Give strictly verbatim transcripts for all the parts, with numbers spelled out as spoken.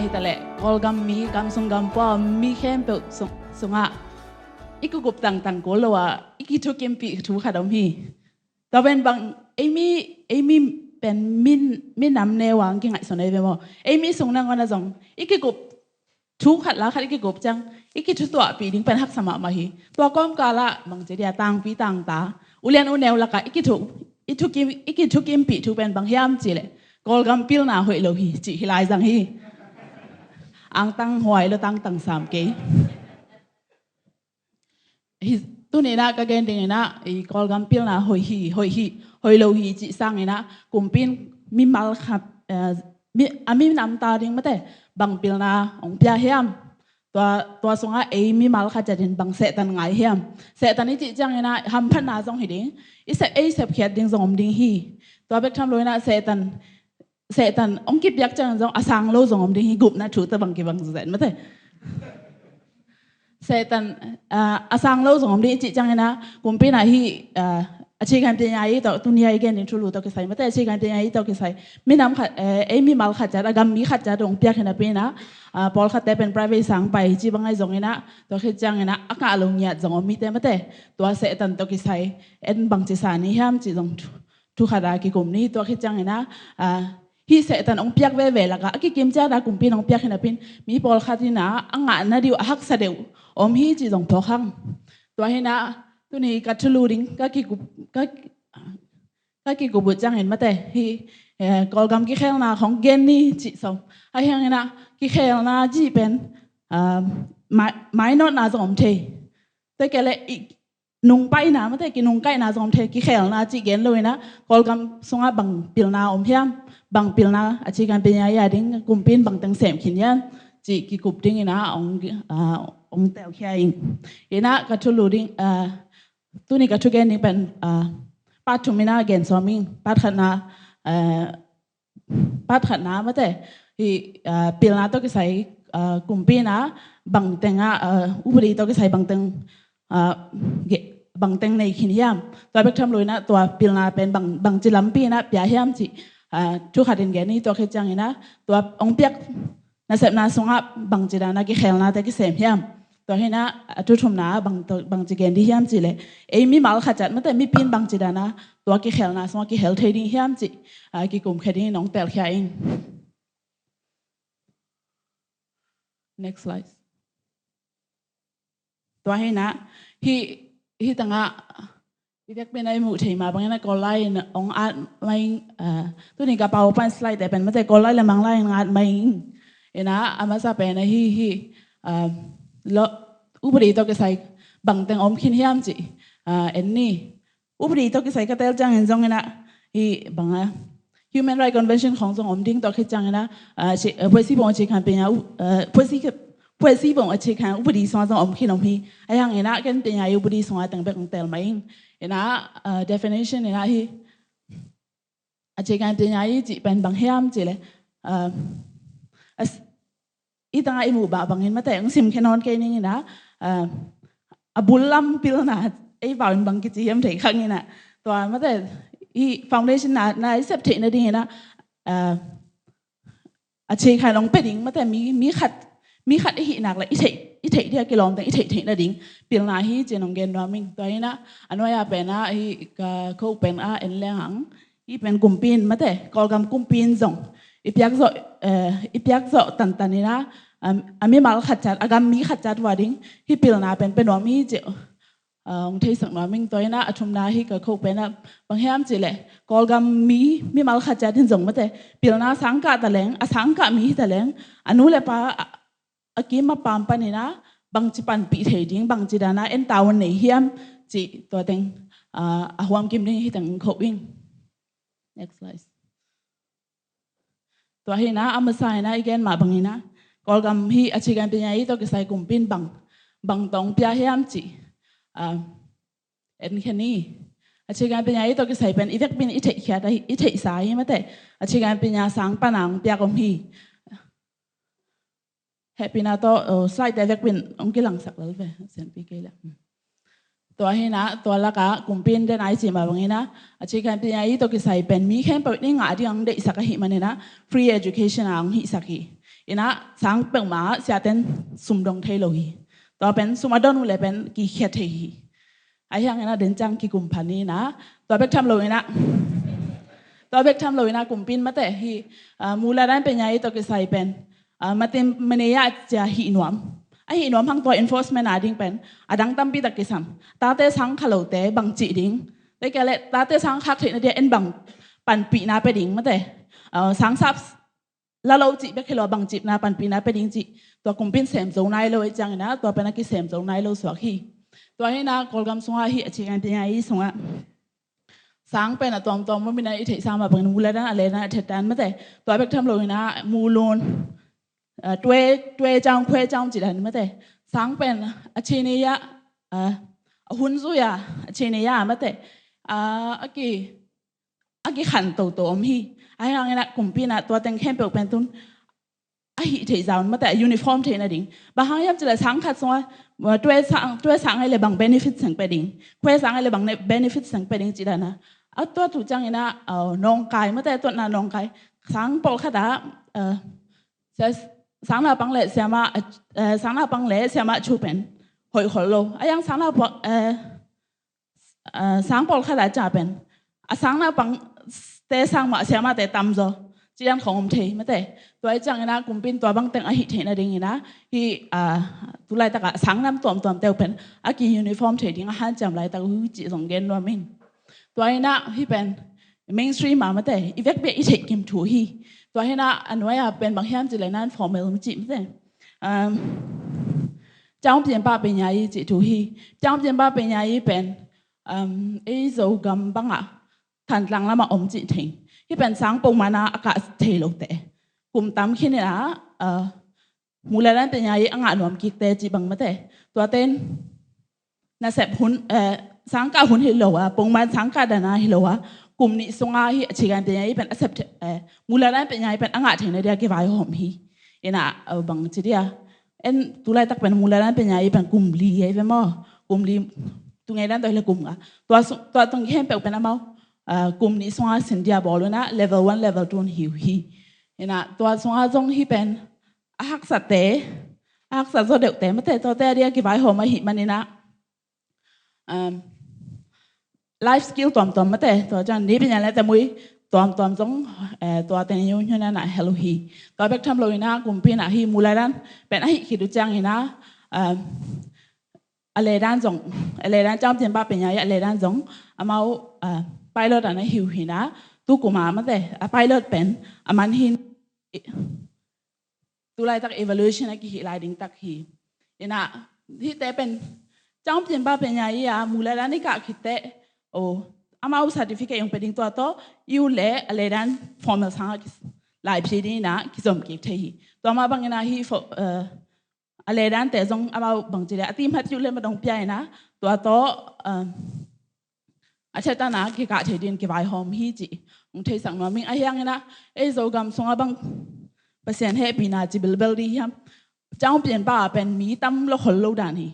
Taleh Kawlgam mi, gamsung gampua mi khempeuh sung, sungah i kikup tangtang kul lo a i kithukimpih thu khat om hi. Tua pen bang, ei mi, ei mi pen min, minam neu a hong kingaihsun ei ve maw. Ei mi sung nangawn a zong i kikup thu khat la khat i kikup ciang i kithutuahpih ding pen haksa mahmah hi. Tua kawmkal ah bangci dia tangpi tangta, ulian uneu lakah i kithu, i thukim, i kithukimpih thu pen bang hiam cihleh Kawlgam pilna hoih lo hi cih hi lai zang hi. Angtang huai lo, tangtang sam kei. Hi, tuni inah ka gen ding inah i Kawlgam pilna hoih hi, hoih hi, hoih lo hi cih sang inah kumpi in mimal khat, eh, mi, a minam ta ding mate bang pilna hong pia hiam? Tua, tua sungah ei mimal khat ciat in bang Satan ngai hiam? Satan i cih ciang inah hamphatna zong hi ding, i sep, ei sepkhiat ding zong om ding hi. Tua bek tham lo inah Satan Satan hong kipiak ciangin zong a sang lo zong om ding hi, gupna thu tawh bang kibang zuzet mate. Satan, ah, a sang lo zong om ding i cih ciangin ah kumpi inah hih, ah, a cikan pinya i tawh, tuni a i gen ding thulu tawh kisai mate, a cikan pinya i tawh kisai minam khat, eh, ei mimal khat ciat, a gam mi khat ciat hong piak hi napi inah, ah, pawlkhatte pen private sang pai ci bang ahi zong inah, tua khit ciangin ah a ngah lo ngiat zong om mite mate. Tua Satan tawh kisai en bangci sa ni hiam cih zong thu, thu khat a kikum ni. Tua khit ciangin ah, ah, hih Satan hong piak veve lakah a kikim ciat a kumpi in hong piak hi napi in mi pawlkhat inah a ngahna ding uh a haksa deuh om hi cih zong phawk hang. Tua hi inah tuni ka thulu ding ka kikup, ka, ka kikup uh ciangin mate hih, eh, Kawlgam kikhelna khong gen ni cih sawm. Ahi hang inah kikhelna cih pen, ah, mai, mainawtna zong om thei. Tua kei leh i, nungpaina mate, kinungkaihna zong om thei, kikhelna cih gen lo inah Kawlgam sungah bang pilna om hiam? Bang pilna a cikan pinya i a ding kumpi in bangteng sem khin hiam cih kikup ding inah hong, ah, hong telkhia ing. Inah ka thulu ding, ah, tuni ka thugen ding pen, ah, part thum inah gen sawm ing. Part khatna, ah, part khatna mate hih, ah, pilna tawh kisai, ah, kumpi inah bangteng ah, ah, upadi tawh kisai bangteng, ah, ge-, bangteng nei khin hiam? Tua bek tham lo inah tua pilna pen bang, bangci lampi inah pia hiam cih, ah, thu khat in gen ni. Tua khit ciangin ah tua hong piak nasepna sungah bangci dan a kikhelnate kisem hiam? Tua hi inah a thu thumna bang, bangci gen ding hiam cihleh ei mimal khat ciat mate mipi in bangci dan a tua kikhelna sungah kihel thei ding hiam cih, ah, kikum khia ding in hong telkhia ing. Next slide. Tua hi inah hih, hih tangah i vekpi inah i muh thei mah bangin ah Kawl lai in hong at mai ing, ah, tuni ka PowerPoint slide te pen mate Kawl lai le Mang lai in hong at mai ing. Inah a masa pen ahi hih, ah, lo, upadi tawh kisai bangteng om khin hiam cih, ah, en ni. Upadi tawh kisai ka tel ciangin zong inah hih bang a Human Rights Convention khong zong om ding, tua khit ciangin ah, ah, ci, ah, ဖွဲ့စည်းပုံအခြေခံဥပဒေ, ah, ဖွဲ့စည်း, ဖွဲ့စည်းပုံအခြေခံဥပဒေ sungah zong om khin om hi. Ahi hang inah ken pinya i upadi sungah teng bek hong tel mai ing. Inah, ah, definition inah hih a cikan pinya i cih pen bang hiam cihleh, ah, as, i tangah i muh bah bangin mate hong simkhia nawn kei ning inah, ah, a bul lam pilna ei pau in bang kici hiam thei kha ing inah. Tua mate hih foundation na, na i sep theih nading inah, ah, a cikan hong pia ding mate mi, mi khat, mi khat i hih nak leh i theih, i theih ding a kilawm teng i theih theih nading pilna hi cih hong gen nuam ing. Tua hi inah a nuai a pen ah hih ka kho pen ah en leng hang, hih pen kumpi in mate Kawlgam kumpi in zong i piak zawh, eh, i piak zawh tantan inah, um, a mimal khat ciat, a gam mi khat ciat uh a ding hih pilna pen pia nuam hi cih, uh, hong theisak nuam ing. Tua hi inah a thumna hih ka kho pen ah bang hiam cihleh Kawlgam mi, mimal khat ciat in zong mate pilna sangkah ta leng, a sangkah mi hi ta leng a nu le pa, a, a kim a pam pan inah bangci panpih thei ding, bangci dan a en tavuan nei hiam cih tua teng, ah, a huam kim ding hi teng kho ing. Next slide. Tua hi inah a masa inah i gen mah bang inah Kawlgam hih a cikan pinya i tawh kisai kumpi in bang, bang tawh hong pia hiam cih, ah, en khin ni. A cikan pinya i tawh kisai pen i vekpi in i theihkhiat ahi, i theihsa hi mate. A cikan pinya sang pan a hong piak om hi. Hehpihna tawh, oh, slide te vekpi in hong kilangsak lel ve, sianpi kei leh. Tua hi inah tua lakah kumpi in den a i cih mah bang inah a cikan pinya i tawh kisai pen mi khempeuh in i ngah ding a hong deihsak ahih man inah free education a hong hihsak hi. Inah sang peuhmah siaten sum dong thei lo hi. Tua pen sum a don uh le pen kikhia thei hi. Ahi hangin ah den ciang kikum pha ni inah, tua bek tham lo inah, tua bek tham lo inah kumpi in mate hi, ah, Mula Dan Penyai tawh kisai pen, ah, mate mane ya cia hih nuam. A hih nuam hang tua enforcement a ding pen a dang tampi tak kisam. Tate sang kha lote bang cih ding, te kia le tate sang khak theihna dia en bang panpihna pe ding mate. Ah, sang sap la lo cih bek hi lo, bang cihna panpihna pe ding cih tua kumpi in sem zo nai lo ahih ciangin ah tua pen a kisem zo nai lo suak hi. Tua hi inah Kawlgam sungah hi a Chikan Penyai sungah sang pen a tuamtuam om inah i theihsa mah bangin Mula Dan, a le dan, a thet dan mate. Tua bek tham lo inah Mulun, ah, Twe, Twe Caung, Khwe Caung cih dan mate. Sang pen a chini ya, ah, a hun zui a, a chini ya mate. Ah, a ki a kikhan toto om hi. Ahi hangin ah kumpi inah tua teng khempeuh pen tun a hih theih zaun mate a uniform theihna ding. Bang hang hiam cih leh sang khat sungah, uh, Twe sang, Twe sang ahih leh bang benefit seng pe ding, Khwe sang ahih leh bang ne-, benefit seng pe ding cih dan a. A tua tu ciangin ah, uh, nawngkai mate, tuatna nawngkai. Sang pawlkhat ah, uh, sia-, sang naupang le siamah, uh, sang naupang le siamah thu pen hoih khol lo. Ahi hang sang naupang, uh, ah, sang pawlkhat ah ciah pen a sang naupangte sang mah siamahte tamzaw cih dan khong om thei mate. Tua ahih ciangin ah kumpi in tua bang teng a hih theihna dingin ah hi, ah, tu laitak ah sang nam tuamtuamte uh pen a ki-uniform thei ding a hanciam laitak uh hi cih zong gen nuam ing. Tua inah hih pen mainstream ah mate, i vekpi ah i theih kim thu hi. Tua hi inah a nuai ah pen bang hiam cih leh non-formal cih mate, um, Caung Pianpa Penyai cih thu hi. Caung Pianpa Penyai pen, um, ei Zogam bangah Thantlang lamah om cih thei. Hih pen sang pongman a a kah thei lote, kum tam khin inah, uh, Mula Dan Penyai a ngah nuam kikte cih bang mate. Tuate in nasep hun, eh, sang kah hun hi lo a, pongman sang kah dan a hi lo a, kum nih sungah hi a Chikan Penyai pen a sep the-, eh, Mula Dan Penyai pen a ngah theihna dia kivaihawm hi. Inah, uh, bang ci dia, en tu laitak pen Mula Dan Penyai pen kum li ahi ve maw? Kum li, tu ngei dan tawh hi leh kum nga. Tua su-, tua tung khempeuh pen amau, uh, kum nih sungah sin dia bawl uh inah level one, level two hi uh hi. Inah tua sungah zong hih pen a haksate, a haksa zaw deuhte mate, tuate a dia kivaihawm ahih manin ah, um, life skill tuamtuam mate, tua ciang ni pinya le temui tuamtuam zong, eh, tua teng yu hyu na na hel uh hi. Tua bek tham lo inah kumpi inah hi Mula Dan pen a hih khit uh ciangin ah, um, a le dan zong, a le dan Caung Pianpa Penyai a le dan zong amau, uh, pilot a na hi uh hi inah, tu kum a mate a pilot pen a man hi tu laitak evaluation a kihih lai ding tak hi. Inah hihte pen Caung Pianpa Penyai a Mula Dan i kah khit teh, oh, amau certificate hong pe ding tua tawh i ut leh a le dan formal sang a ki-, laiphi ding inah kizom kik thei hi. Tua mah bangin ah hih fo-, eh, a le dante zong amau bang ci leh a timhat i ut leh ma dong pia inah tua tawh, eh, a thet dan a kikah thei dingin kivaihawm hi cih hong theisak nuam ing. Ahi hangin ah ei Zogam sungah bang Pasian hehpihna ci bilbel ding hiam? Caung Pianpa pen mi tam lo khol lo dan hi.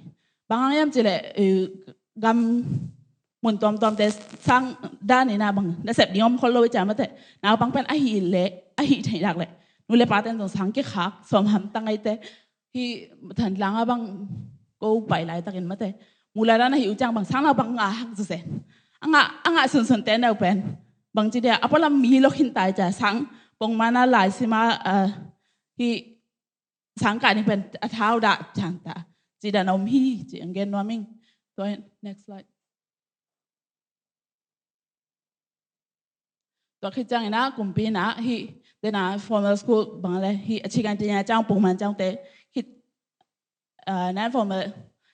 Bang hang hiam cih leh, eh, gam mun tuamtuamte sang dan inah bang nasep ding om khol lo i ciah mate. Naupang pen a hih leh, a hih theih nak leh nu le paten zong sang kikhak sawm hamtang ahih teh, hih Thantlang ah bang ko pai laitakin mate, Mula Dan a hih uh ciang bang sang naupang ngah hak zuzen. A ngah, a ngah sunsunte neu pen bang ci dia, a pualam mi lo khin tai cia, sang pongman a lai sim a, ah, hih sang kah ding pen a thau dah ciang ta, ci dan om hi cih hong gen nuam ing. Tua, next slide. Tua khit ciangin ah kumpi inah hih dena formal school bang le hih a Chikan Penyai ciang pongman ciangte khit, ah, non-formal,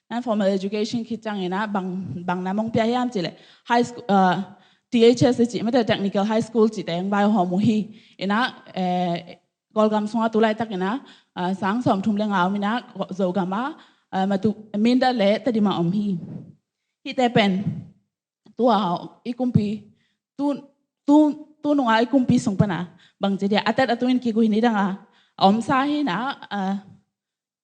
non-formal education khit ciangin ah bang, bang na mong pia hiam cih leh high school, ah, T H S cih mate, technical high school cihte hong vaihawm uh hi. Inah, eh, Kawlgam sungah tu laitakin ah, ah, sang sawmthum le nga om inah Zogam ah, ah, Matu, Mindat le Tedim ah om hi. Hihte pen tua i kumpi, tu, tu, tu nunga i kumpi sung pana bang ci dia, a tet a tun kik uh hi ni dang a, a omsa hi inah, ah,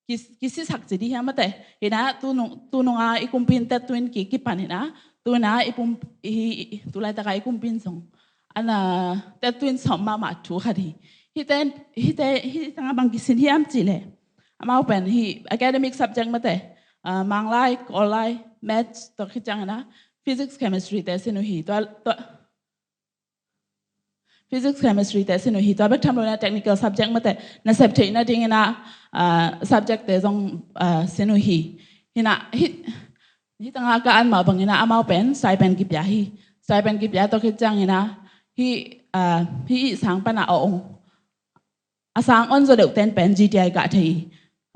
ki, kisisak ci ding hiam mate. Hi inah tu nung, tu nunga i kumpi in tet tun kik kipan hi inah, tu inah i pum, i, i, tu laitaka i kumpi in zong a na tet tun sawm mahmah thu khat hi. hite, hite, hih tangah bang kisin hiam cih leh, amau pen hih academic subject mate, ah, Manglai, Kawllai, Maths tawh khit ciangin ah physics, chemistry te sin uh hi. Tua, tua, physics, chemistry te sin uh hi. Tua bek tham lo in ah technical subject mate nasep theihna dingin ah, ah, subject te zong, ah, sin uh hi. Hi in ah, hih, hih tangah ka an mah bangin ah amau pen stipend kipia hi. Stipend kipia tawh khit ciangin ah hih, ah, hih sang pan ah a ong, a sang on zaw deuh ten pen G T I kah thei hi.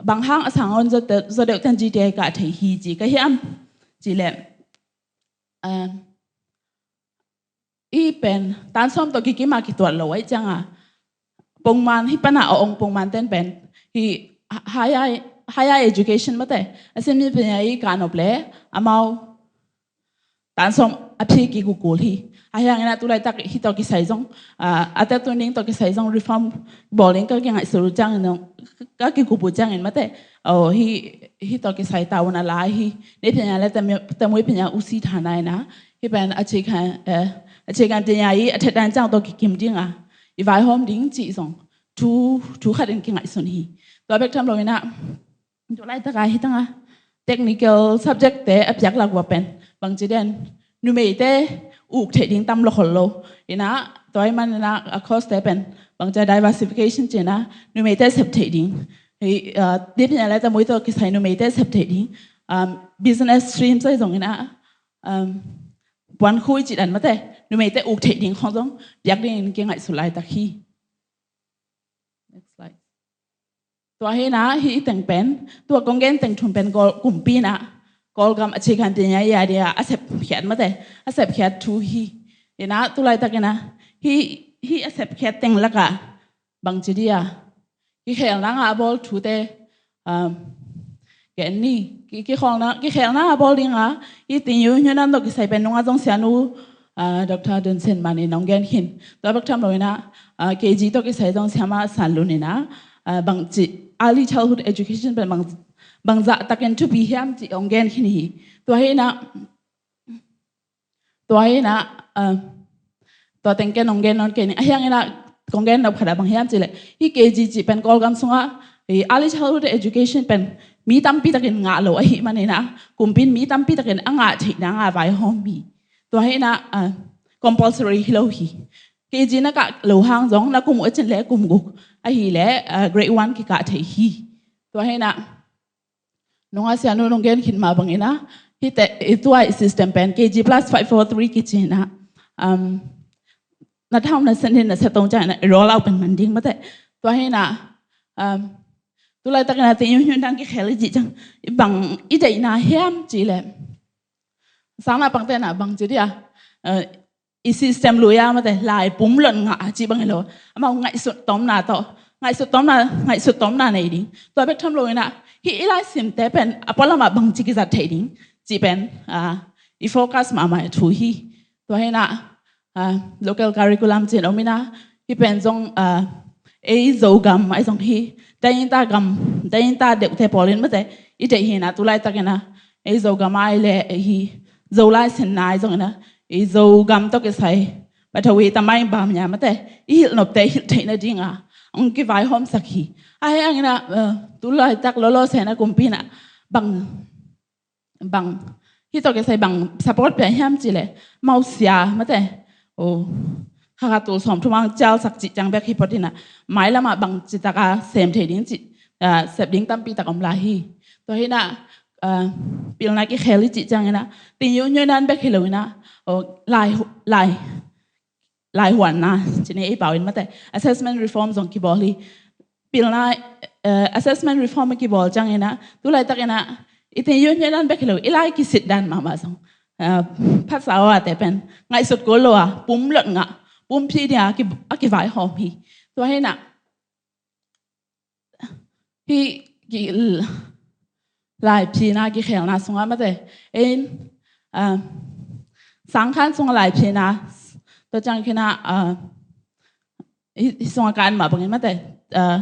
Bang hang a sang on zaw deuh, zaw deuh ten G T I kah thei hi ci ka hiam cih leh, ah, i pen tan sawm tawh kikim a kituat lo ahih ciangin, pongman hih pan ah a ong pongman ten pen hih higher, higher education mate, a sin mi pen a i kah nop leh amau tan sawm a phi kikukul hi. Ahih hangin ah tu laitak hih tawh kisai zong, ah, a te tu ning tawh kisai zong reform bawl ding ka kingaihsut uh ciangin, ka kikup uh ciangin mate, oh, hih, hih tawh kisai tavuan a la hi. Ni pen a le tamui, tamui pen a usi thana in ah hih pen a chik han, eh, a chik han pen a i a thet dan ciang tawh kikim ding a i vaihawm ding cih zong thu, thu khat in kingaihsun hi. Tua bek tham lo in ah tu laitak a hih tangah technical subject te a piak lak uh a pen bangci den, numeite uk theih ding tam lo khol lo. In ah tua ahih manin ah a course te pen bangci a diversification ci in ah numeite sep theih ding. Hih, ah, ni pen a le tamui tawh kisai numeite sep theih ding. Um, business stream sai zong in ah, um, puan khui cih dan mate numeite uk theih ding khong zong piak dingin kingaihsut laitak hi. Next slide. Tua hi in ah hih i teng pen, tua kong gen teng thum pen Kawl, kumpi in ah Kawlgam a chik han pen a i a dia a sepkhiat mate, a sepkhiat thu hi. In ah tu laitak in ah hih, hih a sepkhiat teng lakah bangci dia kikhelna ngah a bawl thute, um, gen ni. Ki, kikholna, kikhelna a bawl ding a, i Tingyu Hnyunan tawh kisai pen nungah zong sianu, ah, Doctor Dun Sen Man in hong gen khin. Tua bek tham lo in ah, ah, K G tawh kisai zong siama San Lun in ah, ah, bangci early childhood education pen bang, bangzah takin thupi hiam cih hong gen khin hi. Tua hi in ah, tua hi in ah, ah, tua teng ken hong gen nawn kei ning. Ahih hangin ah kong gen nop khat ah bang hiam cih leh, hih K G cih pen Kawlgam sungah hih early childhood education pen mi tampi takin ngah lo ahih manin ah kumpi in mi tampi takin a ngah theihna ngah vaihawm hi. Tua hi in ah, ah, compulsory hi lo hi. K G na kah lo hang zong na kum uh a cin leh kum guk ahih leh, ah, grade one kikah thei hi. Tua hi in ah nungah sianu nong gen khin mah bangin ah, hih te, i tua i system pen K G plus five four three kici in ah, um, na thau na sen in na setong ciangin ah i roll out pen man ding mate. Tua hi in ah, um, tu laitak in ah Tingyu Hnyunan kikhel i cih ciang, i bang i deihna hiam cih leh, sang naupangte in ah bangci dia, uh, i system lui a mate, lai pum lon ngah a cih bang hi lo. Amau ngaihsut tawmna tawh, ngaihsut tawmna, ngaihsut tawmna nei ding. Tua bek tham lo in ah hih i laisimte pen a pualam ah bangci kizat theih ding cih pen, ah, i focus mahmah thu hi. Tua hi in ah, ah, local curriculum ci in om in ah, hih pen zong, ah, ei Zogam ahi zong hi, Dainta gam, Dainta deuhte pawl in mate i deih hi in ah tu laitak in ah ei Zogam ahi leh ei hi Zolai sinna ahi zong in ah, i Zogam tawh kisai Pathawi, Tamai, Bamnia mate i hilh nopte i hilh theihna ding a hong kivaihawmsak hi. Ahih hangin ah, eh, tu laitak lolo sena kumpi in ah bang, bang, hih tawh kisai bang support pia hiam cih leh, mausia mate, oh, kha kha tul sawmthum hong cialsak cih ciang bek hi phot in ah, mailam ah bangci tak a sem thei ding cih, ah, sep ding tampi tak om lai hi. Tua hi in ah, ah, pilna kikhel i cih ciangin ah, Tingyu Hnyunan bek hi lo in ah, oh, lai, lai, laihuanna ci ni ei pau in mate, assessment reform zong kibawl hi. Pilna, eh, assessment reform a kibawl ciangin ah tu laitak in ah i Tingyu Hnyunan bek hi lo, i lai kisit dan mahmah zong, eh, phatsa a te pen ngaihsut kul lo a pum lon ngah, pum phi ding a ki, a kivaihawm hi. Tua hi in ah hih ki, laiphina kikhelna sungah mate, ei, ah, sang khan sungah laiphina, tua ciang khin ah, ah, hih, hih sungah ka an mah bangin mate, ah,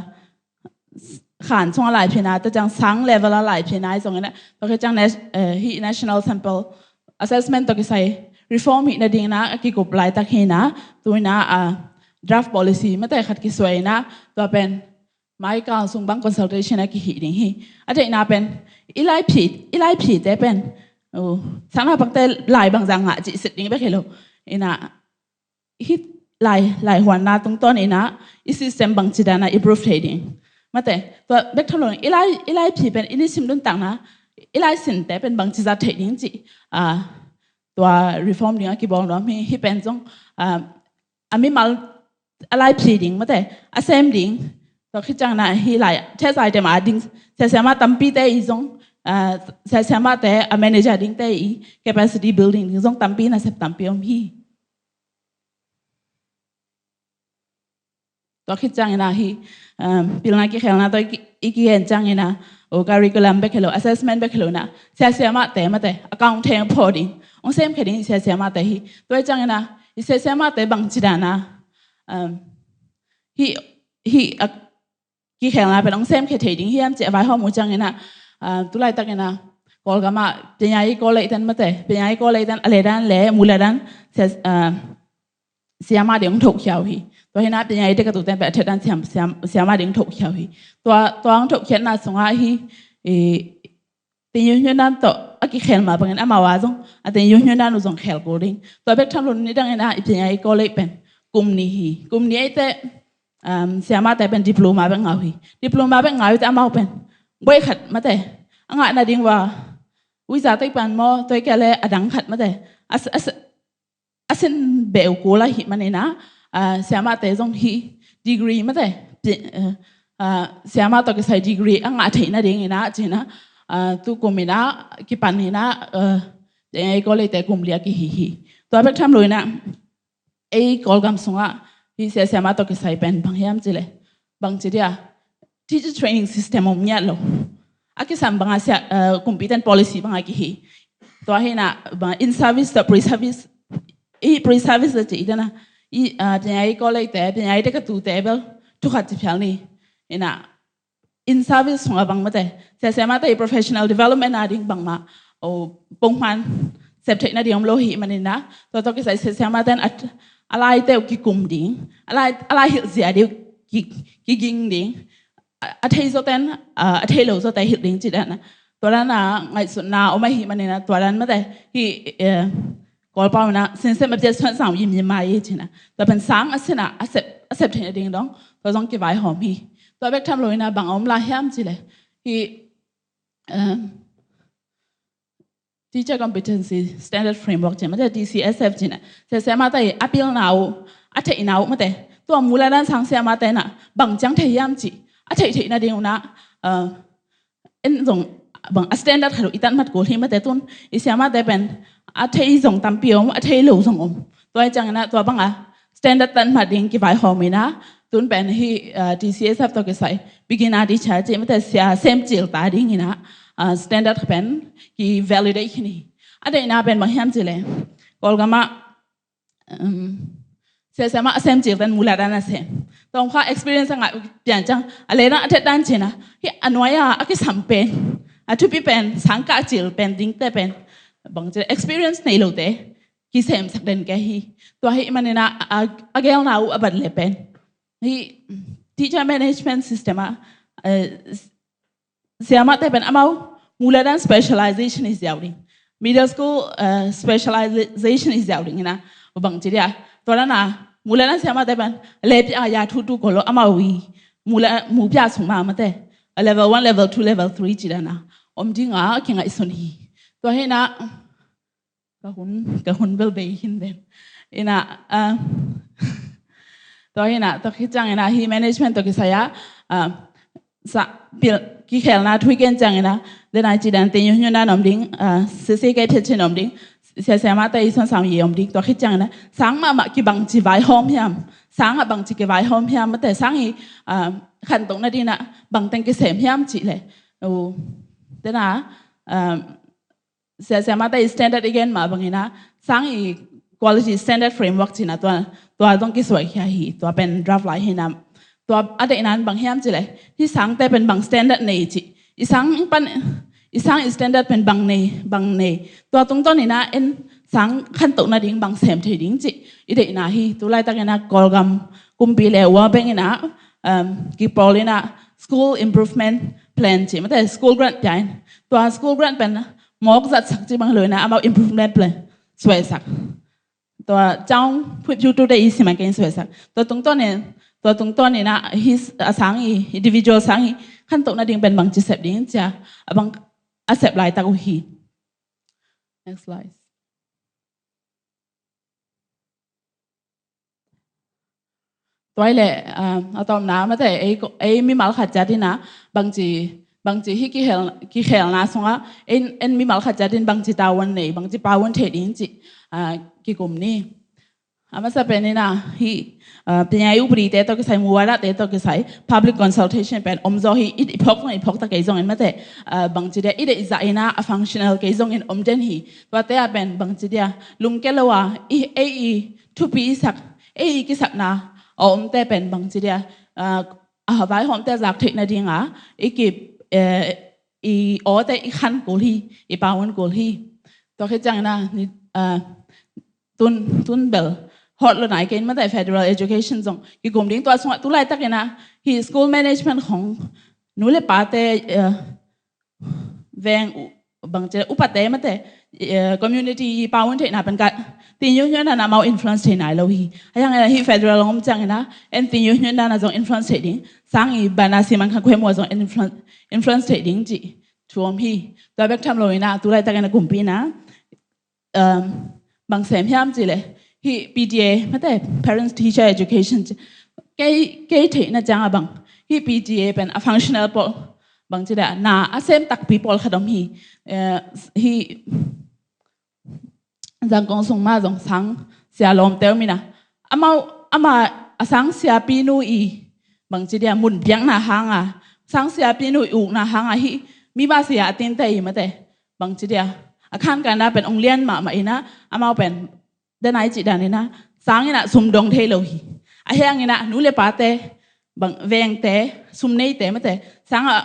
khan sungah laiphina, tua ciang sang level a laiphina ahi zongin ah, tua khit ciang nas-, eh, hih national sample assessment tawh kisai reform hih nading in ah a kikup laitak hi in ah, tu in ah, ah, draft policy mate khat kisuai in ah, tua pen mai kal sung bang consultation a kihih ding hi. A deihna pen i laiphite, i laiphite pen, uh, sang naupangte lai bangzah ngah cih sit ding bek hi lo. In ah hih lai, laihuanna tungtawn in ah i system bangci dan a improve thei ding. Mate, tua bek tham lo in i lai, i laiphi pen i nisim nuntakna, i laisinte pen bangci zat theih ding cih, ah, tua reform ding a kibawl nuam hi. Hih pen zong, ah, a mimal a laiphi ding mate, a sem ding. Tua khit ciangin ah hih lai, church item a ding, sia siamah tampite i zong, ah, sia siamahte a manager dingte i capacity building ding zong tampi, nasep tampi om hi. Tua khit ciangin ah hih, um, pilna kikhelna tawh i ki, i kigen ciangin ah, o curriculum bek hi lo, assessment bek hi lo in ah, sia siamahte mate, account theng pho ding, hong semkhia ding sia siamahte hi. Tua hi ciangin ah, i sia siamahte bangci dan a, um, hih, hih, a, kikhelna pen hong semkhia thei ding hiam cih a vaihawm uh ciangin ah, ah, tu laitakin ah Kawlgam ah Penyai College ten mate, Penyai College ten a le dan le mula dan sia, ah, siamah ding hong thohkhia uh hi. Tua hi in ah Penyai te ka tu ten pen a thet dan siam, siam, siamah ding hong thohkhia uh hi. Tua, tua hong thohkhiatna sungah hih, eh, Tenyue Hnyuan Dan tawh a kikhel mah bangin amau a zong a Tenyue Hnyuan Dan uh zong khel kul ding. Tua bek tham lo in nidangin ah i Penyai College pen kum nih hi. Kum nih ahih teh, um, siamahte pen diploma bek ngah uh hi. Diploma bek ngah uh teh amau pen goi khat mate, a ngah nading uh a, uiza tei pan maw, tua hi kei leh a dang khat mate, a, a, a sin beh uh kul ahih manin ah, ah, siamahte zong hih degree mate, pi, eh, ah, siamah tawh kisai degree a ngah theih nadingin ah ci-in ah, ah, tu kum in ah kipan in ah, eh, Penyai College te kum li a kihih hi. Tua bek tham lo in ah ei Kawlgam sungah hih sia siamah tawh kisai pen bang hiam cih leh, bangci dia, teacher training system om ngiat lo. A kisam bang a sia, eh, kumpiten policy bang a kihih. Tua hi in ah bang in service tawh pre-service, i pre-service la ci i dan a, i, eh, Penyai College te, Penyai te ka tute bel thu khat ci phial ni. In ah in service sungah bang mate, sia siamahte i professional development a ding bangmah, o, pongman sep theih nading om lo ahih manin ah, tua tawh kisai sia siamahte in a, a laite uh kikum ding, a lai, a lai hilh zia ding uh ki, kiging ding, a, a thei zawte in, a, a thei lo zawte hilh ding ci dan a, tua dan a ngaihsutna om ahih manin ah, tua dan mate hih, eh, Kawlpau in ah sinsep a piat suan sang i mi mai i ci-in ah, tua pen sang a sin a, a sep, a sep theih nading dong tua zong kivaihawm hi. Tua bek tham lo in ah bang a om lai hiam cih leh hih, um, Teacher Competency Standard Framework ci-in mate, T C S F ci-in ah, sia siamahte a pilna uh, a theihna uh mate, tua mula dan sang siamahte in ah bang ciang thei hiam cih a theih theih nading un ah, uh, en zong bang a standard khat uh i tan mat kul hi mate, tun i siamahte pen a thei zong tampi om, a thei lo zong om. Tua hi ciangin ah tua bang a standard tan mat ding kivaihawm in ah, tun pen hih, ah, T C S F tawh kisai beginner teacher cih mate, sia sem cil ta dingin ah, ah, standard pen ki validate khin hi. A deihna pen bang hiam cih leh, Kawlgam ah um, sia siamah a sem cil ten mula dan a sem. Tawm kha experience a ngah pian ciang a le dan a thet dan ci-in ah, hih a nuai a, a kisam pen, a thupi pen, sang kah cil pen dingte pen bangci experience nei lote kisemsak den kei hi. Tua ahih manin ah, a, a gelna uh a bat le pen hih teacher management system ah, eh, siamahte pen amau mula dan specialization i ziau ding. Middle school, uh, specialization i ziau ding in ah, bangci dia, tua dan a mula dan siamahte pen le pia ya thu tu ko lo, amau i mula, mu pia sung mah mate, a level one, level two, level three ci dan a om ding a kingaihsun hi. Tua hi in ah ka hun, ka hun bel bei hi den. In ah, ah, tua hi in ah, tua khit ciangin ah hih management tawh kisai a, ah, sa, pil, kikhelna thu i gen ciangin ah, den a i ci dan Tenyue Hnyuan Dan om ding, ah, C C K Phet Chin om ding, sia siamahte i Suan Sam Yee om ding, tua khit ciangin ah sang mahmah kibang ci vaihawm hiam, sang ah bangci kivaihawm hiam mate, sang i, ah, khantoh nading in ah bang teng kisem hiam cih leh, uh, den a, ah, sia siamahte i standard i gen mah bangin ah, sang i quality standard framework ci-in ah tua, tua zong kisuai khia hi, tua pen draft lai hi in ah, tua a deihna in bang hiam cih leh, hih sangte pen bang standard nei cih, i sang pan, i sang i standard pen bang nei, bang nei, tua tungtawn in ah en sang khantoh nading bang sem thei ding cih i deihna hi. Tu laitakin ah Kawlgam kumpi le World Bank in ah, um, kipawl in ah school improvement plan ci, mate, school grant pia in, tua school grant pen mawk zatsak ci bang lo in ah amau improvement plan suaisak. Tua Chang Phuipiu tu te i siman kei in suaisak. Tua tungtawn in, tua tungtawn in ah hi a sang i, individual sang i khantohna ding pen bangci sep ding cia a bang a sep laitak uh hi. Next slide. Tua i le, um, a tomna mate, ei ko-, ei mimal khat ciat in ah bangci, bangci hi kihel, kihelna sungah en, en mimal khat ciat in bangci tavuan nei, bangci pavuan thei ding ci, uh, kikum ni. A masa pen in ah hi, uh, pia i upadi te tawh kisai, muara te tawh kisai public consultation pen om zaw hi. I, i phawk zong i phawk ta kei zongin mate, uh, bangci dia i deih zah in ah a functional kei zongin om den hi. Tuate ah pen bangci dia lungke lo a i, ei i thupi i sak, ei i kisapna a omte pen bangci dia, uh, a vaihawmte zak theihna ding a i ki, uh, i awte i khan kul hi, i pavuan kul hi. Tua khit ciang in ah ni, uh, tun, tun bel hot lo nai kei in mate, federal education zong kikum ding. Tua sungah tu laitak in ah hi school management khong nu le pate, uh, veng u-, bangci upate mate, uh, community pavuan theihna pen ka tin yu nyu na amau influence thei nai lo hi. A hiang in ah hi federal om ciang in ah en tin yu nyu na zong influence thei ding, sang i bana siman kha kuhemu a zong influence, influence thei ding ci thu om hi. Tua bek tham lo in ah tu laitak in ah kumpi in ah um, bang sem hiam ci le hi P T A mate, parents teacher education ci. Kei, kei theihna ciang a bang hi P T A pen a functional pawl, bangci dia na a sem takpi pawl khat om hi. Uh, hi Zangkong sung mah zong sang sia lawmte om in ah amau, ama a sang siapi nu i bangci dia mun piakna hang a, sang siapi nu i ukna hang a hi mi ba sia a tinte i mate, bangci dia a khan kana pen ong lian mahmah in ah amau pen denai cih dan in ah sang in ah sum dong thei lo hi. A hiang in ah nu le pate, bang vengte, sum neite mate, sang a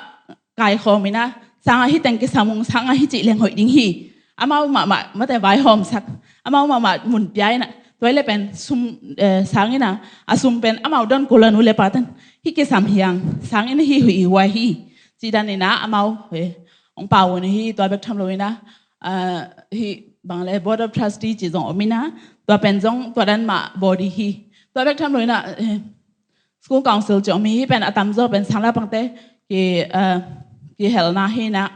kaikhawm in ah sang a hi teng kisam ung, sang a hi cih leng hoih ding hi. Amau mahmah mate vaihawmsak, amau mahmah mun pia in ah tua i le pen sum, eh, sang in ah a sum pen amau don kul a nu le paten hi kisam hiang, sang in ah hi huih i huai hi cih dan in ah amau, eh, ong pavuan hi. Tua bek tham lo in ah, uh, hi bang le Board of Trustee ci zong om in ah tua pen zong tua dan mah body hi. Tua bek tham lo in ah, eh, school council ci om hi. Hi pen a tamzaw pen sang naupangte ki, uh, kihelna hi in ah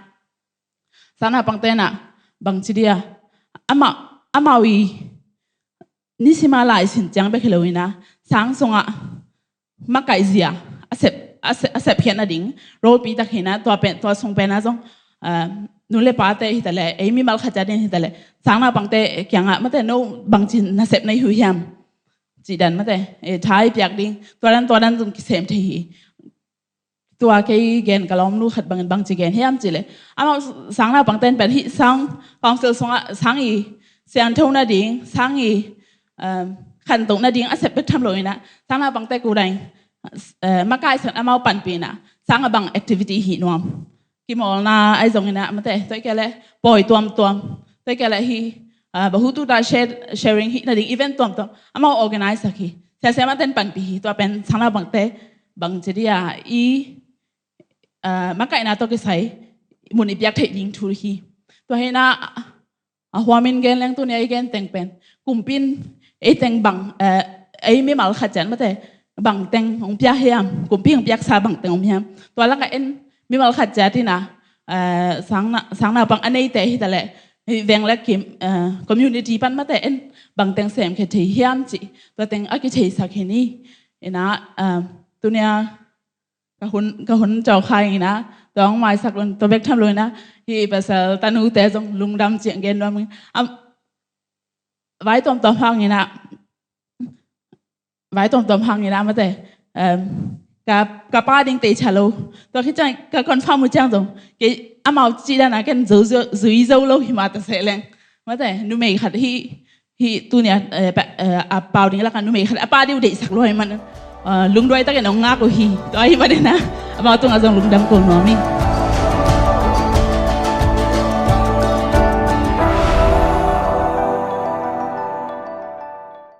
sang naupangte in ah bangci dia amau, amau i nisima lai sin ciang bek hi lo in ah sang sungah makaih zia a sep, a sep, a sepkhiatna ding role pi tak hi in ah tua pen, tua sung pen ah zong, uh, nu le pate hi ta le, ei mimal khat ciat in hi ta le, sang naupangte kiangah mate no bangci nasep na hi uh hiam cih dan mate, eh, tha i piak ding tua dan, tua dan zong kisem thei hi. Tua kei gen ka lawm nu khat bangin bangci gen hiam ci le amau sang naupangte in pen hi sang council sungah sang i sianthona ding, sang i, um, khantohna ding a sep bek tham lo in ah sang naupangte ku dang, uh, makaihsak amau panpih in ah sang a bang activity hi nuam, kimawlna ahi zong in ah mate, tua i kei le pawi tuamtuam, tua i kei le hi, uh, bahutu ta share, sharing hi na ding event tuamtuam amau organize sak hi. Siasia mate in panpih hi. Tua pen sang naupangte bangci dia i, uh, makaihna tawh kisai mun i piak theih ding thu hi. Tua hi in ah a huamin gen leng tuni a i gen teng pen kumpi in ei teng bang, eh, ei mimal khat ciat mate bang teng ong pia hiam, kumpi ong piaksa bang teng om hiam. Tua lakah en mimal khat ciat in ah, eh, sang na, sang naupang a neite hi ta le, hi veng le kim, eh, community pan mate en bang teng sem khe thei hiam ci tua teng a kitheisak hi ni. In ah, eh, tuni a ka hun, ka hun cawk kha ing in ah, tua hong maisak lun, tua bek tham lo in ah, hi pasal tanute zong lungdam ciang gen nuam ing. Am, vai tuamtuam hang in ah, vai tuamtuam hang in ah mate, em, ka, ka pa ding tei cha lo. Tua khit ciang ka confirm uh ciang zong kei amau cih dan a ken zo, zo, zui zo lo hi mah ta seh leng. Mate, numei khat hi, hi tuni a, eh, pa, eh, a pau ding lakah numei khat a pa ding uh deihsak lua hi man, eh, lungduai takin ong ngak uh hi. Tua hi man in ah amau tungah zong lungdam ko nuam ing.